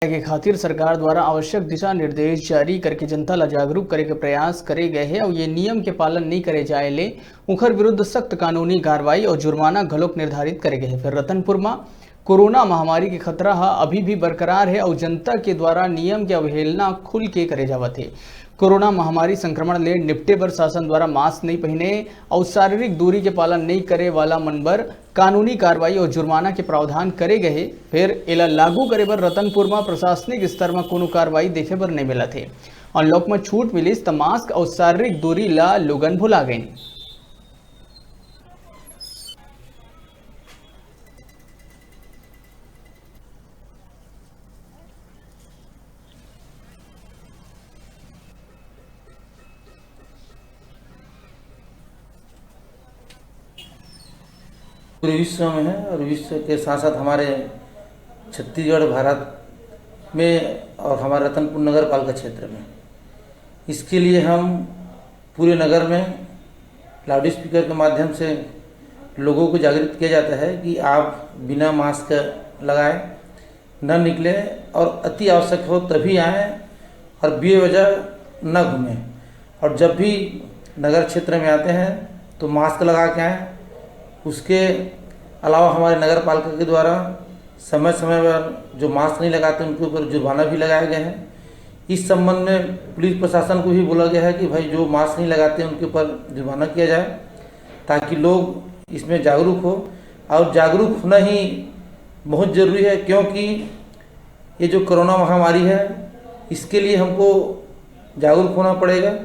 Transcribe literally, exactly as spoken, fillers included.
के खातिर सरकार द्वारा आवश्यक दिशा निर्देश जारी करके जनता ला जागरूक करे के प्रयास करे गए हे अउ ये नियम के पालन नहीं करे जाए ले उखर विरुद्ध सख्त कानूनी कार्रवाई अउ जुर्माना घलोक निर्धारित करे गए हे। फिर रतनपुर म कोरोना महामारी के खतरा ह अभी भी बरकरार हे अउ जनता के द्वारा नियम के अवहेलना खुल के करे जावत हे। कोरोना महामारी संक्रमण ले निपटे बर शासन द्वारा मास्क नहीं पहने अउ शारीरिक दूरी के पालन नहीं करे वाला मन बर कानूनी कार्रवाई अउ जुर्माना के प्रावधान करे गए हे। फिर एला लागू करे बर रतनपुर म प्रशासनिक स्तर म कोनो कार्रवाई देखे बर नहीं मिलत हे। अनलॉक म छूट मिलिस त मास्क अउ शारीरिक दूरी ला लोगन भुला गइन। पूरे विश्व में है और विश्व के साथ साथ हमारे छत्तीसगढ़, भारत में और हमारे रतनपुर नगर पालिका क्षेत्र में। इसके लिए हम पूरे नगर में लाउड स्पीकर के माध्यम से लोगों को जागृत किया जाता है कि आप बिना मास्क लगाए न निकलें और अति आवश्यक हो तभी आएँ और बेवजह न घूमें। और जब भी नगर क्षेत्र में आते हैं तो मास्क लगा के आएँ। उसके अलावा हमारे नगर पालिका के द्वारा समय समय पर जो मास्क नहीं लगाते उनके ऊपर जुर्माना भी लगाया गया है। इस संबंध में पुलिस प्रशासन को भी बोला गया है कि भाई जो मास्क नहीं लगाते उनके ऊपर जुर्माना किया जाए, ताकि लोग इसमें जागरूक हो। और जागरूक होना ही बहुत ज़रूरी है, क्योंकि ये जो कोरोना महामारी है, इसके लिए हमको जागरूक होना पड़ेगा।